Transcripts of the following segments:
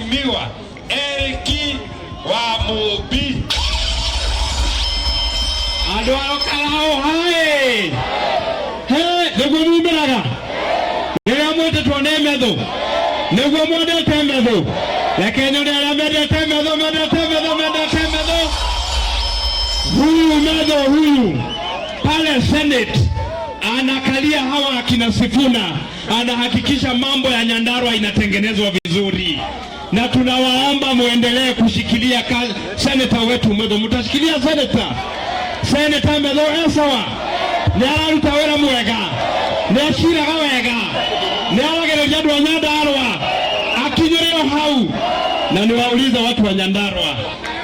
Mheshimiwa Eric Wamumbi. Andå a Olkalou hai he nĩguo mumĩraga rĩrĩa mwĩtĩtwo nĩ Methu, nĩguo mwendete Methu. Reke nyone arĩa mendete Methu, mendete Methu, mendete Methu. Huyu Methu huyu pale Senate anakalia hawa akina Sifuna, anahakikisha mambo ya Nyandarua inatengenezwa vizuri, na tunawaomba muendelee kushikilia seneta wetu Methu. Mtashikilia seneta, Seneta Methu esawa nĩ araruta wĩra mwega, nĩ aciraga wega, nĩ aragĩrĩria andũ a Nyandarua akinyĩrĩo hau. Na niwaulize watu wa Nyandarua,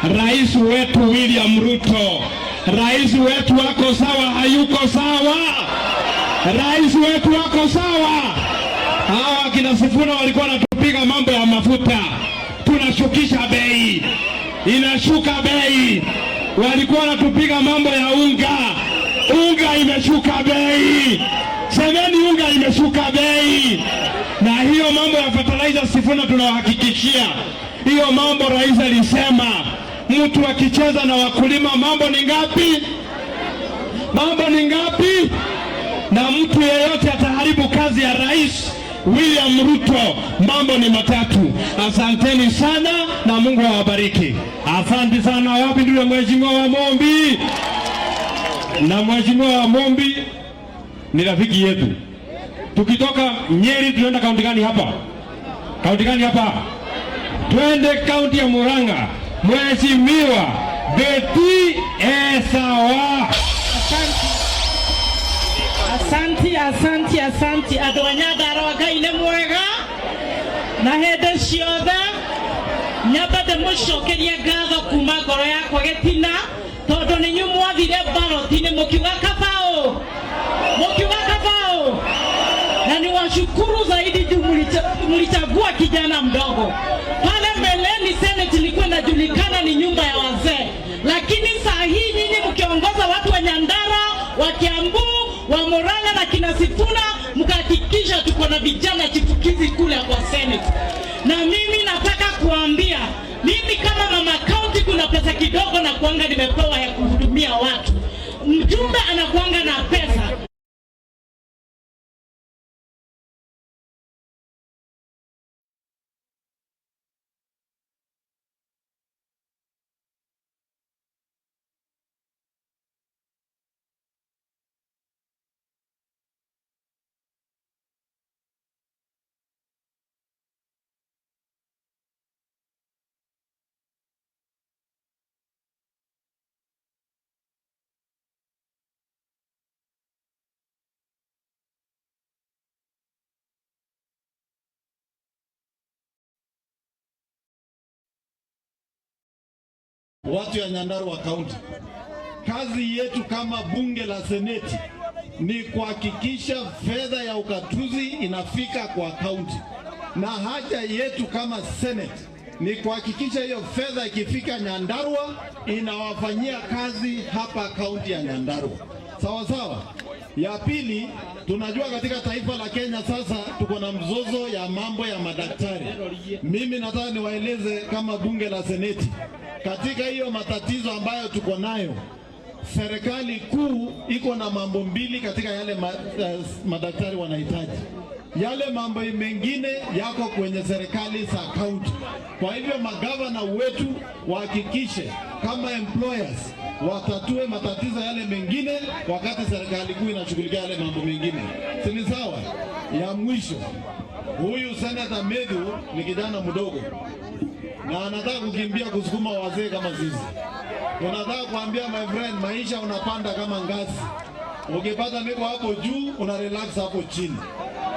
rais wetu William Ruto, rais wetu wako sawa, hayuko sawa? Rais wetu wako sawa? Hawa akina Sifuna walikuwa wanatupiga mambo ya mafuta, tunashukisha bei, inashuka bei. Walikuwa wanatupiga mambo ya unga, unga imeshuka bei. Semeni unga imeshuka bei. Na hiyo mambo ya fertilizer, Sifuna, tunawahakikishia hiyo mambo. Rais alisema mtu akicheza na wakulima, mambo ni ngapi? Mambo ni ngapi? Na mtu yeyote ataharibu kazi ya Rais William Ruto, mambo ni matatu. Asanteni sana na Mungu awabariki. Asante sana. Wapi ndio Mheshimiwa Wamumbi? Na Mheshimiwa Wamumbi ni rafiki yetu. Tukitoka Nyeri tunaenda kaunti gani hapa? Kaunti gani hapa? Twende kaunti ya Murang'a. Mheshimiwa Betty Esawa. Asanti, asanti, asanti andå a Nyandarua, Ngai nĩ mwega na hĩndĩ ciothe. Nyamba ndĩmũcokerie ngatho kuma ngoro yakwa gĩtina, tondũ nĩ inyuĩ mwathire ballot-inĩ mũkiuga kabaũ, mũkiuga kabaũ, na ni washukuru zaidi juu mlichagua kijana mdogo. Pale mbeleni Senate ilikuwa inajulikana ni nyumba ya wazee, lakini saa hii nyinyi mkiongoza watu wa Nyandarua, wa Kiambu, wa Murang'a na kina Sifuna, mkahakikisha tuko na vijana chipukizi kule kwa Senate. Na mimi nataka kuambia, mimi kama mama county, kuna pesa kidogo na kuanga nimepewa ya kuhudumia watu. Mjumbe anakuanga na pesa. Watu ya Nyandarua County, kazi yetu kama bunge la seneti ni kuhakikisha fedha ya ukatuzi inafika kwa kaunti, na haja yetu kama senate ni kuhakikisha hiyo fedha ikifika Nyandarua inawafanyia kazi hapa kaunti ya Nyandarua. Sawa sawa. Ya pili, tunajua katika taifa la Kenya sasa tuko na mzozo ya mambo ya madaktari. Mimi nataka niwaeleze kama bunge la seneti, katika hiyo matatizo ambayo tuko nayo, serikali kuu iko na mambo mbili katika yale madaktari wanahitaji. Yale mambo mengine yako kwenye serikali za kaunti. Kwa hivyo magavana wetu wahakikishe kama employers watatue matatizo yale mengine, wakati serikali kuu inashughulikia yale mambo mengine, si ni sawa? Ya mwisho, huyu Senator Methu ni kijana mdogo na anataka kukimbia kusukuma wazee kama sisi. Tunataka kuambia my friend, maisha unapanda kama ngazi. Ukipata niko hapo juu, una relax hapo chini.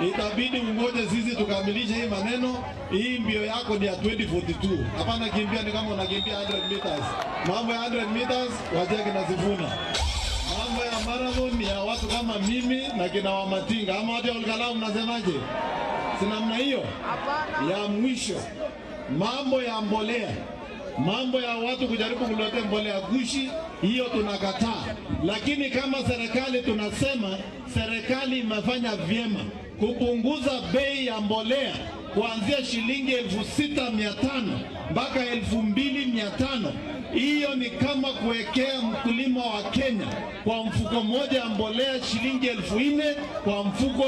Itabidi ungoje sisi tukamilishe hii maneno. Hii mbio yako ni ya 2042. Hapana kimbia ni kama unakimbia 100 meters. Mambo ya 100 meters wachia kina Sifuna. Mambo ya marathon ni ya watu kama mimi na kina Wamatinga. Ama watu ya Olkalou mnasemaje? Si namna hiyo? Ya mwisho, mambo ya mbolea, mambo ya watu kujaribu kuleta mbolea gushi, hiyo tunakataa. Lakini kama serikali tunasema serikali imefanya vyema kupunguza bei ya mbolea. kuanzia shilingi 6,500 mpaka 2,500. Hiyo ni kama kuwekea mkulima wa Kenya kwa mfuko mmoja ya mbolea shilingi 4,000 kwa mfuko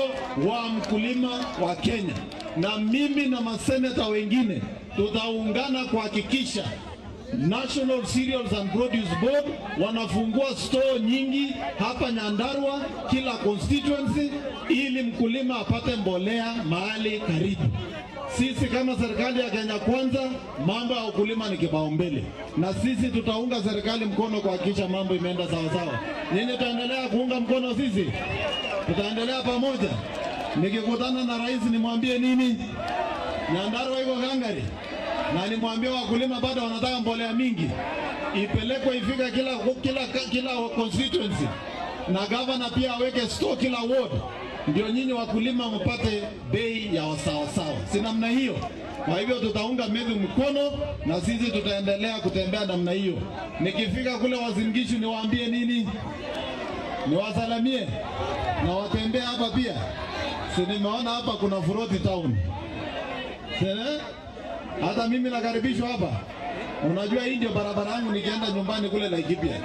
wa mkulima wa Kenya. Na mimi na maseneta wengine tutaungana kuhakikisha National Cereals and Produce Board wanafungua store nyingi hapa Nyandarua, kila constituency, ili mkulima apate mbolea mahali karibu. Sisi kama serikali ya Kenya Kwanza, mambo ya ukulima ni kipaumbele, na sisi tutaunga serikali mkono kuhakikisha mambo imeenda sawasawa. Nyinyi tutaendelea kuunga mkono sisi, tutaendelea pamoja. Nikikutana na rais nimwambie nini? Nyandarua iko gangari, na nimwambie wakulima bado wanataka mbolea mingi ipelekwe ifike kila constituency, na gavana pia aweke store kila ward, ndio nyinyi wakulima mpate bei ya sawasawa, si namna hiyo? Kwa hivyo tutaunga Methu mkono na sisi tutaendelea kutembea namna hiyo. Nikifika kule Uasin Gishu niwaambie nini? Niwasalamie na watembee hapa pia, si nimeona hapa kuna Furoti Town. Sene? Hata mimi nakaribishwa hapa. Unajua hii ndio barabara yangu nikienda nyumbani kule Laikipia.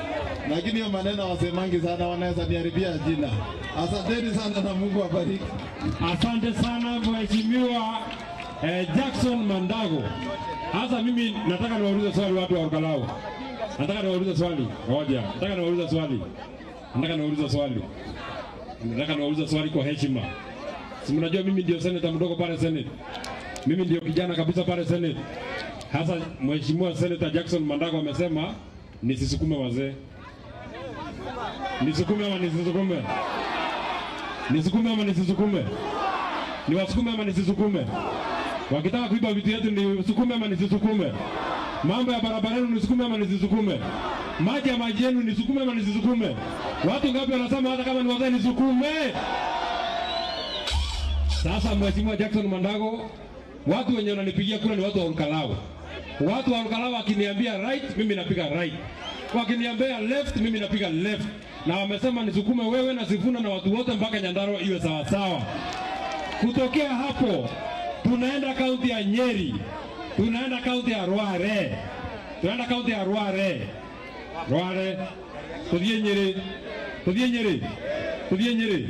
Lakini hiyo maneno wasemangi sana, wanaweza niharibia jina. Asanteni sana na Mungu awabariki. Asante sana Mheshimiwa Jackson Mandago. Sasa mimi nataka niwaulize swali watu wa Olkalou. Nataka niwaulize swali. Ngoja. Nataka niwaulize swali. Nataka niwaulize swali. Nataka niwaulize swali kwa heshima. Si mnajua mimi ndio senator mdogo pale Senate. Mimi ndio kijana kabisa pale Senate. Hasa Mheshimiwa Senator Jackson Mandago amesema nisisukume wazee. Nisukume ama nisisukume? Nisukume ama nisisukume? Niwasukume ama nisisukume? Wakitaka kuiba vitu yetu nisukume ama nisisukume? Mambo ya barabara yenu nisukume ama nisisukume? Maji ya maji yenu nisukume ama nisisukume? Watu ngapi wanasema hata kama ni wazee nisukume? Sasa Mheshimiwa Jackson Mandago, watu wenye wananipigia kura ni watu wa Olkalou. Watu wa Olkalou wakiniambia right, mimi napiga right. Wakiniambia left, mimi napiga left. Na wamesema nisukume wewe na Sifuna na watu wote mpaka Nyandarua iwe sawa sawa. Kutokea hapo tunaenda kaunti ya Nyeri, tunaenda kaunti ya Rware, tunaenda kaunti ya Rware. Rware, tuthie Nyeri, tuthie Nyeri, tuthie Nyeri.